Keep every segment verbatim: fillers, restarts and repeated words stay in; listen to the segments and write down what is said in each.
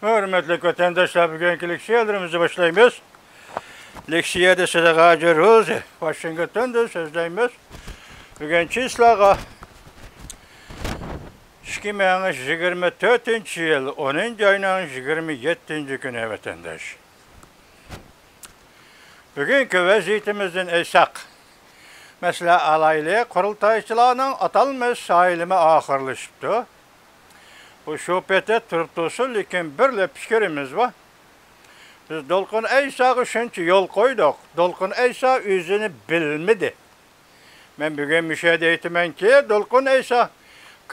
ھۆرمەتلىك ۋەتەنداشلار، بۈگۈنكى لېكسىيەلىرىمىزنى باشلايمىز. لېكسىيەدە سىدىق ھاجى روزى، ۋاشىنگتوندىن سۆزلەيمىز. بۈگۈن چىسلاغا ئىككى مىڭ يىگىرمە تۆتىنچى يىل، ئونىنچى ئاينىڭ يىگىرمە يەتتىنچى كۈنى، ۋەتەنداش. بۈگۈنكى ۋەزىيىتىمىزدىن ئېيتساق، مەسىلەن، ئالايلى، قۇرۇلتايچىلارنىڭ ئاتالمىش سايلىمى ئاخىرلىشىپتۇ. بۇ شۇ پېتى تۇرۇپ تۇرسۇن، لېكىن بىرلا پىكرىمىز بار. بىز دولقۇن ئەيساغا شۇنچە يول قويدۇق، دولقۇن ئەيسا ئۆزىنى بىلمىدى. مەن بۈگۈن مۇشۇ يەردە ئېيتىمەنكى، دولقۇن ئەيسا،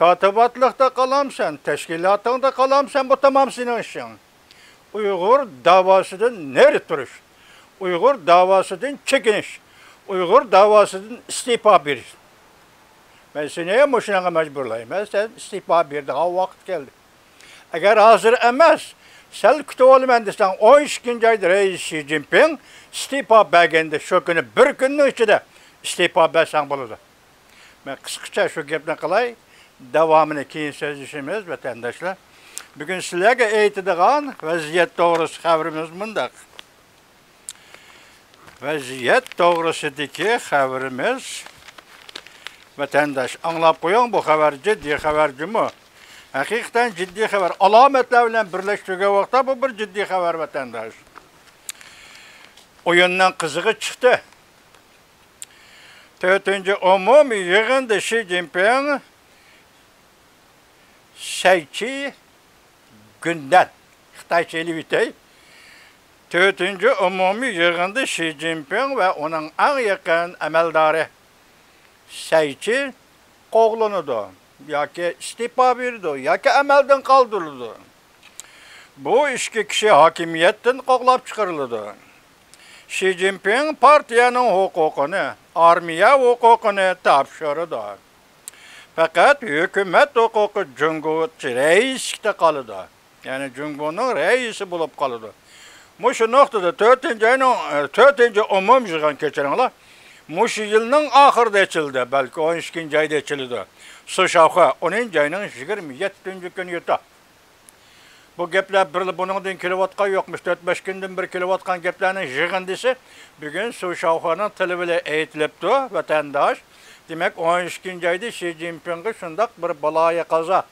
كاتىباتلىقتا قالامسەن، تەشكىلاتىڭدا قالامسەن، بۇ تامام سېنىڭ ئىشىڭ. ئۇيغۇر داۋاسىدىن نېرى تۇرۇش، ئۇيغۇر داۋاسىدىن چېكىنىش، ئۇيغۇر داۋاسىدىن ئىستېپا بېرىش. مەن سېنى مۇشۇنىڭغا مەجبۇرلايمەن، سەن ئىستېپا بېرىدىغان ۋاقىت كەلدى. ئەگەر ھازىر ئەمەس، سەل كۈتۈۋالىمەن دېسەڭ، ئون ئىككىنچى ئايدا رەئىس شى جىنپىڭ ئىستېپا بەرگەندە، شۇ كۈنى بىر كۈننىڭ ئىچىدە ئىستېپا بەرسەڭ بولىدۇ. مەن قىسقىچە شۇ گەپنى قىلاي، داۋامىنى كېيىن سۆزلىشىمىز، ۋەتەنداشلار. بۈگۈن سىلەرگە ئېيتىدىغان ۋەزىيەت توغرىسى خەۋىرىمىز مۇنداق. ۋەزىيەت توغرىسىدىكى خەۋىرىمىز، ۋەتەنداش، ئاڭلاپ قويۇڭ، بۇ خەۋەر جىددىي خەۋەر جۇمۇ. ھەقىقەتەن جىددىي خەۋەر. ئالامەتلەر بىلەن بىرلەشتۈرگەن ۋاقىتتا بۇ بىر جىددىي خەۋەر، ۋەتەنداش. ئويۇننىڭ قىزىقى چىقتى. تۆتىنچى ئومۇمىي يىغىندا شى جىنپىڭ، سەيچى گۈندەن، خىتايچە ئېلىۋېتەي. تۆتىنچى ئومۇمىي يىغىندا شى جىنپىڭ ۋە ئۇنىڭ ئەڭ يېقىن ئەمەلدارى سەيچى قوغلىنىدۇ ياكى ئىستېپا بېرىدۇ ياكى ئەمەلدىن قالدۇرۇلىدۇ. بۇ ئىككى كىشى ھاكىمىيەتتىن قوغلاپ چىقىرىلىدۇ. شى جىنپىڭ پارتىيەنىڭ ھوقۇقىنى، ئارمىيە ھوقۇقىنى تاپشۇرىدۇ. پەقەت ھۆكۈمەت ھوقۇقى جۇڭگو رەئىسلىكتە قالىدۇ. يەنى جۇڭگونىڭ رەئىسى بولۇپ قالىدۇ. مۇشۇ نۇقتىدا تۆتىنچى ئاينىڭ، تۆتىنچى ئومۇمىي يىغىن، كەچۈرۈڭلار، مۇشۇ يىلنىڭ ئاخىرىدا ئېچىلدى، بەلكى ئون ئىككىنچى ئايدا ئېچىلىدۇ. سۇشاۋخې ئونىنچى ئاينىڭ يىگىرمە يەتتىنچى كۈنى يۈتە. بۇ گەپلەر بىرلا بۇنىڭدىن كېلىۋاتقان يوقمۇش، تۆت-بەش كۈندىن بىر كېلىۋاتقان گەپلەرنىڭ يىغىندىسى بۈگۈن سۇشاۋخېنىڭ تىلى بىلەن ئېيتىلىپتۇ، ۋەتەنداش. دېمەك، ئون ئىككىنچى ئايدا شى جىنپىڭغا شۇنداق بىر بالايىقازا،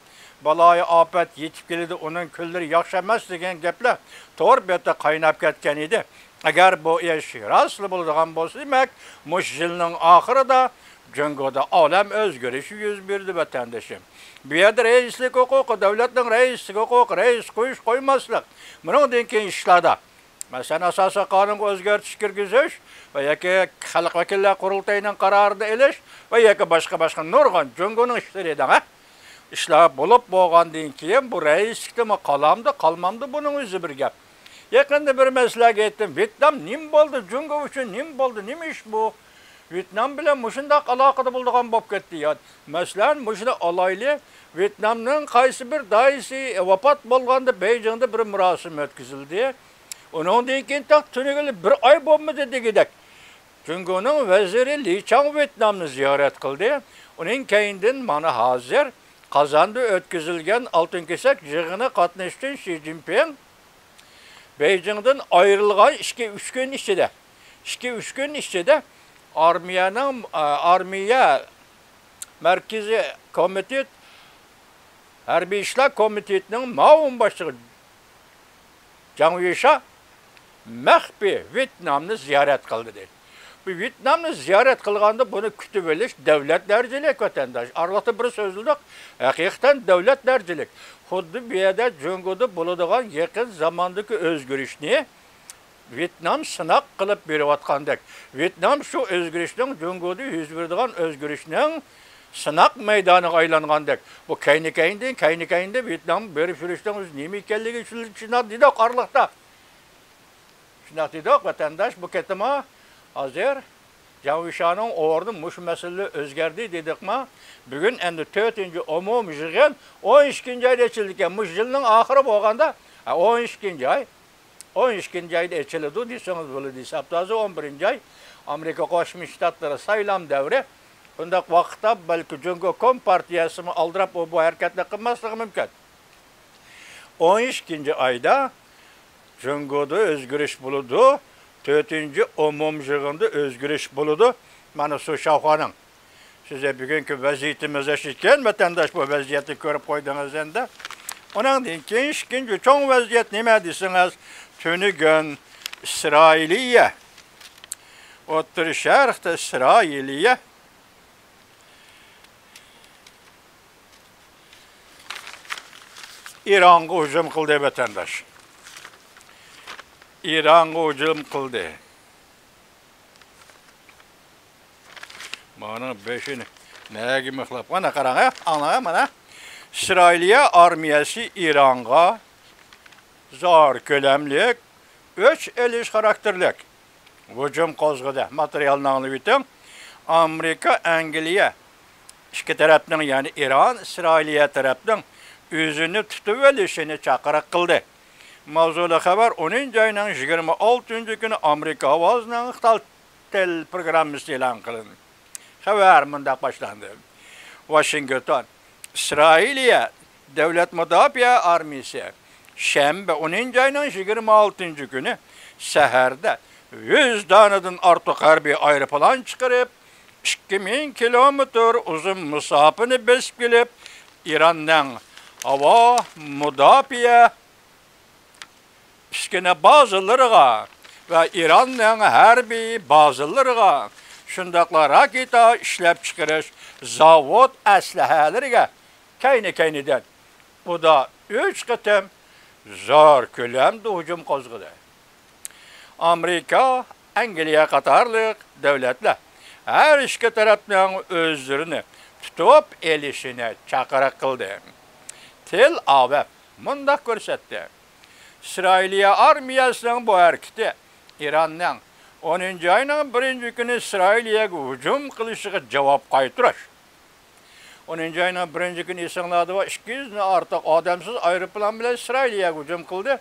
بالايىئاپەت يېتىپ كېلىدۇ، ئۇنىڭ كۈنلىرى ياخشى ئەمەس دېگەن گەپلەر تور بېتىدە قايناپ كەتكەن ئىدى. ئەگەر بۇ ئىش راستلا بولىدىغان بولسا، دېمەك، مۇشۇ يىلنىڭ ئاخىرىدا جۇڭگودا ئالەم ئۆزگىرىشى يۈز بېرىدۇ، ۋەتەندىشىم. بۇ يەردە رەئىسلىك ھوقۇقى، دۆلەتنىڭ رەئىسلىك ھوقۇقى، رەئىس قويۇش، قويماسلىق، بۇنىڭدىن كېيىن ئىشلاردا، مەسىلەن، ئاساسىي قانۇنغا ئۆزگەرتىش كىرگۈزۈش ۋە ياكى خەلق ۋەكىللەر قۇرۇلتىيىنىڭ قارارىنى ئېلىش ۋە ياكى باشقا، باشقا نۇرغۇن جۇڭگونىڭ ئىشلىرى دەڭ، ھە؟ ئىشلار بولۇپ بولغاندىن كېيىن بۇ رەئىسلىكتىمۇ قالامدۇ، قالمامدۇ، بۇنىڭ ئۆزى بىر گەپ. يېقىندا بىر مەسىلىگە ئېيتتىم، ۋيېتنام نېمە بولدى، جۇڭگو ئۈچۈن نېمە بولدى، نېمە ئىش بۇ؟ ۋيېتنام بىلەن مۇشۇنداق ئالاقىدە بولىدىغان بولۇپ كەتتى. يا، مەسىلەن، مۇشۇنى ئالايلى، ۋيېتنامنىڭ قايسى بىر داھىيسى ۋاپات بولغاندا بېيجىڭدا بىر مۇراسىم ئۆتكۈزۈلدى. ئۇنىڭدىن كېيىن تاق تۈنۈگۈنلىك بىر ئاي بولمىدى دېگۈدەك. جۇڭگونىڭ ۋەزىرى لى چاڭ ۋيېتنامنى زىيارەت قىلدى. ئۇنىڭ كەينىدىن مانا ھازىر قازاندا ئۆتكۈزۈلگەن ئالتۇن كېسەك يىغىنى قاتنىشىش ئۈچۈن شى جىنپىڭ بېيجىڭدىن ئايرىلغان ئىككى، ئۈچ كۈن ئىچىدە، ئىككى، ئۈچ كۈن ئىچىدە ئارمىيەنىڭ، ئارمىيە مەركىزىي كومىتېت، ھەربىي ئىشلار كومىتېتىنىڭ مۇئاۋىن باشلىقى جاڭ يۈشا مەخپىي ۋيېتنامنى زىيارەت قىلدى دەيدۇ. بۇ ۋيېتنامنى زىيارەت قىلغاندا بۇنى كۈتۈۋېلىش دۆلەت دەرىجىلىك، ۋەتەنداش. ئارىلىقتا بىر سۆزلىدۇق، ھەقىقەتەن دۆلەت دەرىجىلىك. خۇددى بۇ يەردە جۇڭگودا بولىدىغان يېقىن زاماندىكى ئۆزگىرىشنى ۋيېتنام سىناق قىلىپ بېرىۋاتقاندەك، ۋيېتنام شۇ ئۆزگىرىشنىڭ، جۇڭگودا يۈز بېرىدىغان ئۆزگىرىشنىڭ سىناق مەيدانىغا ئايلانغاندەك، بۇ كەينى-كەينىدىن، كەينى-كەينىدىن ۋيېتنام بېرىپ يۈرۈشنىڭ ئۆزى نېمە ئىكەنلىكى شۇنداق دېدۇق ئارىلىقتا. شۇنداق دېدۇق، ۋەتەنداش، بۇ قېتىممۇ ھازىر جاڭ يۈشانىڭ ئورنى مۇشۇ مەسىلىدە ئۆزگەردى دېدۇقمۇ؟ بۈگۈن ئەمدى تۆتىنچى ئومۇمىي يىغىن ئون ئىككىنچى ئايدا ئېچىلىدىكەن. مۇشۇ يىلنىڭ ئاخىرى بولغاندا، ھە، ئون ئىككىنچى ئاي، ئون ئىككىنچى ئايدا ئېچىلىدۇ دېسىڭىز بولىدۇ. ھېسابتا ھازىر ئون بىرىنچى ئاي، ئامېرىكا قوشما شتاتلىرى سايلام دەۋرى. بۇنداق ۋاقىتتا بەلكى جۇڭگو كومپارتىيەسىمۇ ئالدىراپ، ئۇ بۇ ھەرىكەتنى قىلماسلىقى مۇمكىن. ئون ئىككىنچى ئايدا جۇڭگودا ئۆزگىرىش بولىدۇ، تۆتىنچى ئومۇميىغىندا ئۆزگىرىش بولىدۇ. مانا شۇ شاۋخۇەنىڭ سىزگە بۈگۈنكى ۋەزىيىتىمىز ئىكەن، ۋەتەنداش، بۇ ۋەزىيەتنى كۆرۈپ قويدىڭىز ئەمدى. ئۇنىڭدىن كېيىن ئىككىنچى چوڭ ۋەزىيەت نېمە دېسىڭىز، تۈنۈگۈن ئىسرائىلىيە، ئوتتۇرا شەرقتە ئىسرائىلىيە ئىرانغا ھۇجۇم قىلدى، ۋەتەنداش. ئىرانغا ھۇجۇم قىلدى. مانىڭ بېشىنى نەگە مىخلاپ؟ مانا قاراڭ، ھە؟ ئاڭلاڭ، مانا. ئىسرائىلىيە ئارمىيەسى ئىرانغا زور كۆلەملىك ئۆچ ئېلىش خاراكتېرلىك ھۇجۇم قوزغىدى. ماتېرىيالنى ئاڭلىۋېتىڭ. ئامېرىكا، ئەنگلىيە ئىككى تەرەپنىڭ، يەنى ئىران، ئىسرائىلىيە تەرەپنىڭ ئۆزىنى تۇتۇۋېلىشىنى چاقىرىق قىلدى. ماۋزۇلۇق خەۋەر ئونىنچى ئاينىڭ يىگىرمە ئالتىنچى كۈنى ئامېرىكا ئاۋازىنىڭ ئىقتىدار تېل پروگراممىسىدا ئېلان قىلىندى. خەۋەر مۇنداق باشلاندى. ۋاشىنگتون. ئىسرائىلىيە دۆلەت مۇداپىئە ئارمىيىسى شەنبە، ئونىنچى ئاينىڭ يىگىرمە ئالتىنچى كۈنى سەھەردە يۈز دانىدىن ئارتۇق ھەربىي ئايروپىلان چىقىرىپ، ئىككى مىڭ كىلومېتىر ئۇزۇن مۇساپىنى بېسىپ كېلىپ، ئىراننىڭ ھاۋا مۇداپىئە ئۈسكۈنە بازىلىرىغا ۋە ئىراننىڭ ھەربىي بازىلىرىغا، شۇنداقلا راكېتا ئىشلەپچىقىرىش زاۋۇت ئەسلىھەلىرىگە كەينى-كەينىدىن ئۇدا ئۈچ قېتىم زور كۆلەمدە ھۇجۇم قوزغىدى. ئامېرىكا، ئەنگلىيە قاتارلىق دۆلەتلەر ھەر ئىككى تەرەپنىڭ ئۆزلىرىنى تۇتۇپ ئېلىشىنى چاقىرىق قىلدى. تېل ئاۋىۋ مۇنداق كۆرسەتتى. ئىسرائىلىيە ئارمىيەسىنىڭ بۇ ھەرىكىتى ئىراننىڭ ئونىنچى ئاينىڭ بىرىنچى كۈنى ئىسرائىلىيەگە ھۇجۇم قىلىشىغا جاۋاب قايتۇرۇش. ئونىنچى ئاينىڭ بىرىنچى كۈنى ئېسىڭلاردا بار، ئىككى يۈزدىن ئارتۇق ئادەمسىز ئايروپىلان بىلەن ئىسرائىلىيەگە ھۇجۇم قىلدى.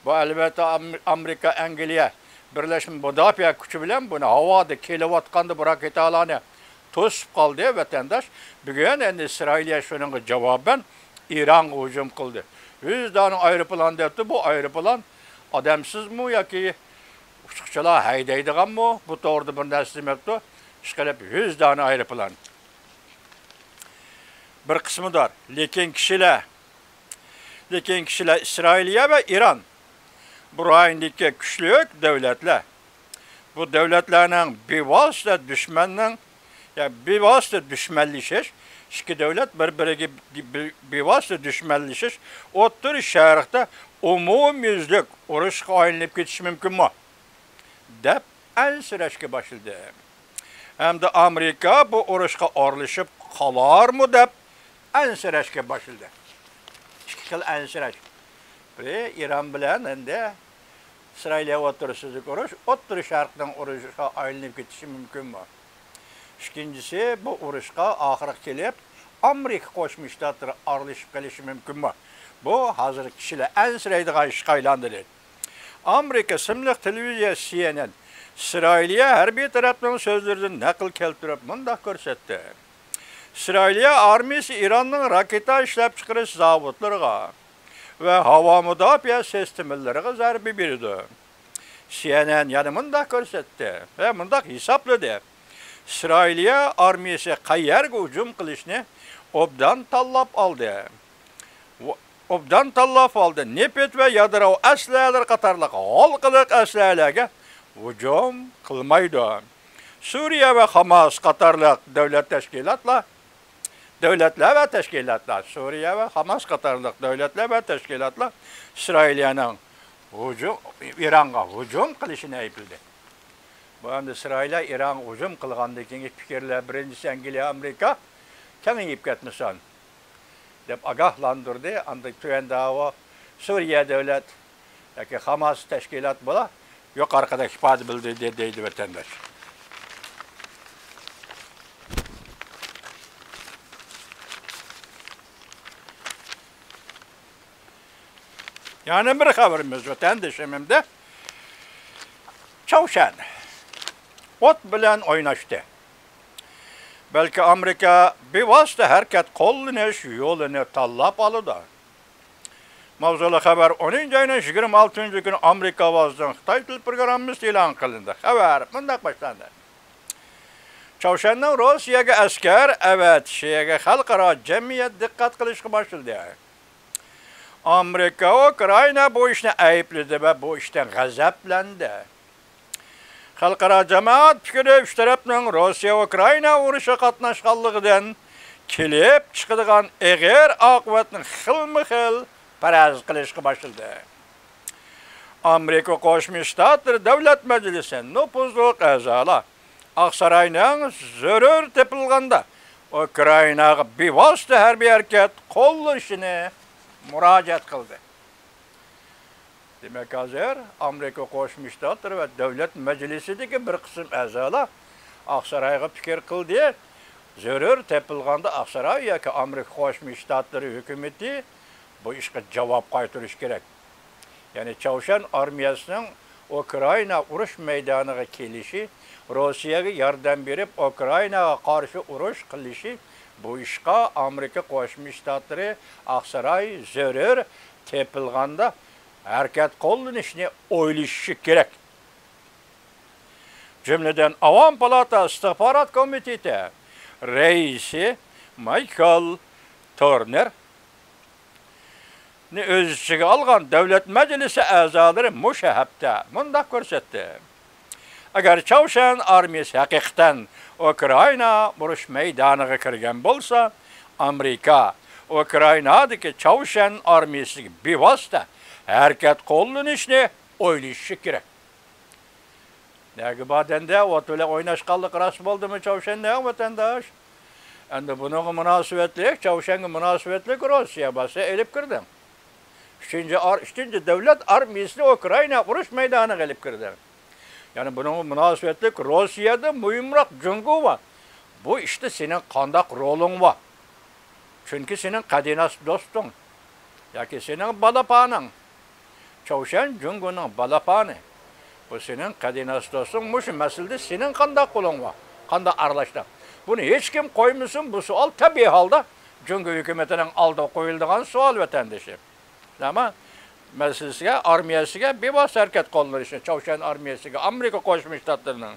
بۇ، ئەلۋەتتە، ئام-، ئامېرىكا، ئەنگلىيە بىرلەشمە مۇداپىئە كۈچى بىلەن بۇنى ھاۋادا كېلىۋاتقاندا بۇ راكېتالارنى توسۇپ قالدى، ۋەتەنداش. بۈگۈن ئەمدى ئىسرائىلىيە شۇنىڭغا جاۋابەن ئىرانغا ھۇجۇم قىلدى. يۈز دانە ئايروپىلان دەپتۇ. بۇ ئايروپىلان ئادەمسىزمۇ ياكى ئۇچقۇچىلار ھەيدەيدىغانمۇ؟ بۇ توغرىدا بىر نەرسە دېمەپتۇ. ئىشقىلىپ، يۈز دانە ئايروپىلان. بىر قىسمى بار. لېكىن كىشىلەر، لېكىن كىشىلەر ئىسرائىلىيە ۋە ئىران بۇ رايوندىكى كۈچلۈك دۆلەتلەر. بۇ دۆلەتلەرنىڭ بىۋاسىتە دۈشمەننىڭ، يا بىۋاسىتە دۈشمەنلىشىش، ئىككى دۆلەت بىر-بىرىگە بىۋاسىتە دۈشمەنلىشىش، ئوتتۇرا شەرقتە ئومۇميۈزلۈك ئۇرۇشقا ئايلىنىپ كېتىشى مۇمكىنمۇ؟ دەپ ئەنسىرەشكە باشلىدى. ھەمدە ئامېرىكا بۇ ئۇرۇشقا ئارىلىشىپ قالارمۇ دەپ ئەنسىرەشكە باشلىدى. ئىككى خىل ئەنسىرەش. بىرى، ئىران بىلەن ئەمدى ئىسرائىلىيە ئوتتۇرىسىدىكى ئۇرۇش ئوتتۇرا شەرقنىڭ ئۇرۇشىغا ئايلىنىپ كېتىشى مۇمكىنمۇ؟ ئىككىنچىسى، بۇ ئۇرۇشقا ئاخىرى كېلىپ ئامېرىكا قوشما شتاتلىرى ئارىلىشىپ قېلىشى مۇمكىنمۇ؟ بۇ ھازىر كىشىلەر ئەنسىرەيدىغان ئىشقا ئايلاندى. ئامېرىكا ئىسىملىق تېلېۋىزىيە سى ئېن ئېن ئىسرائىلىيە ھەربىي تەرەپنىڭ سۆزلىرىدىن نەقىل كەلتۈرۈپ مۇنداق كۆرسەتتى. ئىسرائىلىيە ئارمىيىسى ئىراننىڭ راكېتا ئىشلەپچىقىرىش زاۋۇتلىرىغا ۋە ھاۋا مۇداپىئە سىستېمىلىرىغا زەربە بېرىدۇ. سى ئېن ئېن يەنە مۇنداق كۆرسەتتى ۋە مۇنداق ھېسابلىدى. ئىسرائىلىيە ئارمىيىسى قەيەرگە ھۇجۇم قىلىشنى ئوبدان تاللاپ ئالدى. ئوبدان تاللاپ ئالدى. نېفىت ۋە يادرو ئەسلىھەلىرى قاتارلىق ھالقىلىق ئەسلىھەلەرگە ھۇجۇم قىلمايدۇ. سۈرىيە ۋە خاماس قاتارلىق دۆلەت تەشكىلاتلار، دۆلەتلەر ۋە تەشكىلاتلار، سۈرىيە ۋە خاماس قاتارلىق دۆلەتلەر ۋە تەشكىلاتلار ئىسرائىلىيەنىڭ ھۇجۇم، ئىرانغا ھۇجۇم قىلىشىنى ئەيىبلىدى. بۇ ئەمدى ئىسرائىلىيە ئىرانغا ھۇجۇم قىلغاندىن كېيىنكى پىكىرلەر، بىرىنچىسى، ئەنگلىيە، ئامېرىكا كېڭىيىپ كەتمىسۇن دەپ ئاگاھلاندۇردى. ئاندىن تۆۋەندە ئاۋۇ سۈرىيە دۆلەت ياكى خاماس تەشكىلات بۇلار يۇقىرىقىدەك ئىپادە بىلدۈردى، دەيدۇ ۋەتەنداش. يەنە بىر خەۋىرىمىز ۋەتەندىشىم ئەمدى. چاۋشيەن ئوت بىلەن ئويناشتى. بەلكى ئامېرىكا بىۋاسىتە ھەرىكەت قوللىنىش يولىنى تاللاپ ئالىدۇ. ماۋزۇلۇق خەۋەر ئونىنچى ئاينىڭ يىگىرمە ئالتىنچى كۈنى ئامېرىكا ئاۋازىنىڭ خىتاي تىل پروگراممىسىدا ئېلان قىلىندى. خەۋەر مۇنداق باشلاندى. چاۋشيەننىڭ روسىيەگە ئەسكەر ئەۋەتىشىگە خەلقئارا جەمئىيەت دىققەت قىلىشقا باشلىدى. ئامېرىكا ئۇكرائىنا بۇ ئىشنى ئەيىبلىدى ۋە بۇ ئىشتىن غەزەپلەندى. خەلقئارا جامائەت پىكرى ئۈچ تەرەپنىڭ روسىيە-ئۇكرائىنا ئۇرۇشىغا قاتناشقانلىقىدىن كېلىپ چىقىدىغان ئېغىر ئاقىۋەتنى خىلمۇ خىل پەرەز قىلىشقا باشلىدى. ئامېرىكا قوشما شتاتلىرى دۆلەت مەجلىسى نوپۇزلۇق ئەزالار ئاقساراينىڭ زۆرۈر تېپىلغاندا ئۇكرائىناغا بىۋاسىتە ھەربىي ھەرىكەت قوللىشىنى مۇراجىئەت قىلدى. دېمەك، ھازىر ئامېرىكا قوشما شتاتلىرى ۋە دۆلەت مەجلىسىدىكى بىر قىسىم ئەزالار ئاقسارايغا پىكىر قىلدى. زۆرۈر تېپىلغاندا ئاقساراي ياكى ئامېرىكا قوشما شتاتلىرى ھۆكۈمىتى بۇ ئىشقا جاۋاب قايتۇرۇشى كېرەك. يەنى چاۋشيەن ئارمىيەسىنىڭ ئۇكرائىنا ئۇرۇش مەيدانىغا كېلىشى، روسىيەگە ياردەم بېرىپ، ئۇكرائىناغا قارشى ئۇرۇش قىلىشى، بۇ ئىشقا ئامېرىكا قوشما شتاتلىرى ئاقساراي زۆرۈر تېپىلغاندا ھەرىكەت قوللىنىشنى ئويلىشىشى كېرەك. جۈملىدىن، ئاۋام پالاتا ئىستىخبارات كومىتېتى رەئىسى مايكل تورنېرنى ئۆز ئىچىگە ئالغان دۆلەت مەجلىسى ئەزالىرى مۇشۇ ھەپتە مۇنداق كۆرسەتتى. ئەگەر چاۋشيەن ئارمىيەسى ھەقىقەتەن ئۇكرائىنا ئۇرۇش مەيدانىغا كىرگەن بولسا، ئامېرىكا ئۇكرائىنادىكى چاۋشيەن ئارمىيەسىگە بىۋاسىتە ھەرىكەت قوللىنىشنى ئويلىشىشى كېرەك. نەگە بار دەمدە ئوت بىلەن ئويناشقانلىقى راست بولدىمۇ چاۋشيەننىڭ، ۋەتەنداش؟ ئەمدى بۇنىڭغا مۇناسىۋەتلىك، چاۋشيەنگە مۇناسىۋەتلىك روسىيە بارسا ئېلىپ كىردىڭ. ئۈچىنچى ئار-، ئۈچىنچى دۆلەت ئارمىيەسىنى ئۇكرائىنا ئۇرۇش مەيدانىغا ئېلىپ كىردىڭ. يەنى بۇنىڭغا مۇناسىۋەتلىك روسىيەدىن مۇھىمراق جۇڭگو بار. بۇ ئىشتا سېنىڭ قانداق رولۇڭ بار؟ چۈنكى سېنىڭ قەدىناس دوستۇڭ ياكى سېنىڭ بالىپانىڭ. چاۋشيەن جۇڭگونىڭ بالىپانى. بۇ سېنىڭ قەدىناس دوستۇڭ، مۇشۇ مەسىلىدە سېنىڭ قانداق قولۇڭ بار؟ قانداق ئارىلاشتىڭ؟ بۇنى ھېچكىم قويمىسۇن، بۇ سوئال تەبىئىي ھالدا جۇڭگو ھۆكۈمىتىنىڭ ئالدىغا قويۇلىدىغان سوئال، ۋەتەندىشىم. نېمە مەسىلىسىگە، ئارمىيەسىگە بىۋاسىتە ھەرىكەت قوللىنىشنى چاۋشيەن ئارمىيەسىگە ئامېرىكا قوشما شتاتلىرىنىڭ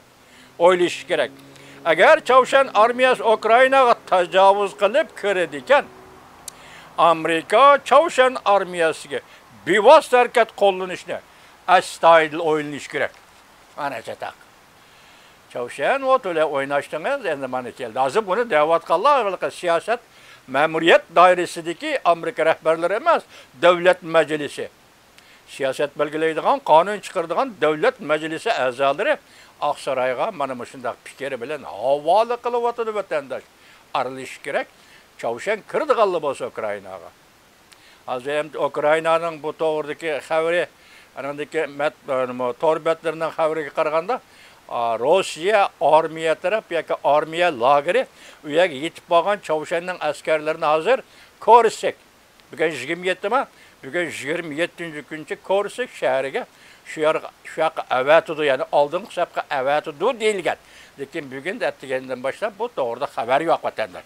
ئويلىشىش كېرەك. ئەگەر چاۋشيەن ئارمىيەسى ئۇكرائىناغا تاجاۋۇز قىلىپ كىرىدىكەن، ئامېرىكا چاۋشيەن ئارمىيەسىگە بىۋاسىتە ھەرىكەت قوللىنىشنى ئەستايىدىل ئويلىنىشى كېرەك. مانا چاتاق. چاۋشيەن ئوتى بىلەن ئويناشتىڭىز، ئەمدى مانا كەلدى. ھازىر بۇنى دەۋاتقانلار ھېلىقى سىياسەت، مەمۇرىيەت دائىرىسىدىكى ئامېرىكا رەھبەرلىرى ئەمەس، دۆلەت مەجلىسى. سىياسەت بەلگىلەيدىغان، قانۇن چىقىرىدىغان دۆلەت مەجلىسى ئەزالىرى ئاقسارايغا مانا مۇشۇنداق پىكىر بىلەن ھاۋالە قىلىۋاتىدۇ، ۋەتەنداش. ئارىلىشىش كېرەك. چاۋشيەن كىرىدىغانلا بولسا ئۇكرائىناغا. ھازىر ئەمدى ئۇكرائىنانىڭ بۇ توغرىدىكى خەۋىرى، ئانىڭدىكى مەت-، نېمە، تور بەتلىرىنىڭ خەۋىرىگە قارىغاندا، ئا، روسىيە ئارمىيە تەرەپ ياكى ئارمىيە لاگېرى ئۇ يەرگە يېتىپ بارغان چاۋشيەننىڭ ئەسكەرلىرىنى ھازىر كورسك، بۈگۈن يىگىرمە يەتتىما؟ بۈگۈن يىگىرمە يەتتىنچى كۈنچە كورسك شەھىرىگە شۇ يەرگە، شۇ ياققا ئەۋەتىدۇ، يەنى ئالدىنقى سەپكە ئەۋەتىدۇ دېيىلگەن. لېكىن بۈگۈن ئەتىگەندىن باشلاپ بۇ توغرىدا خەۋەر يوق، ۋەتەنداش.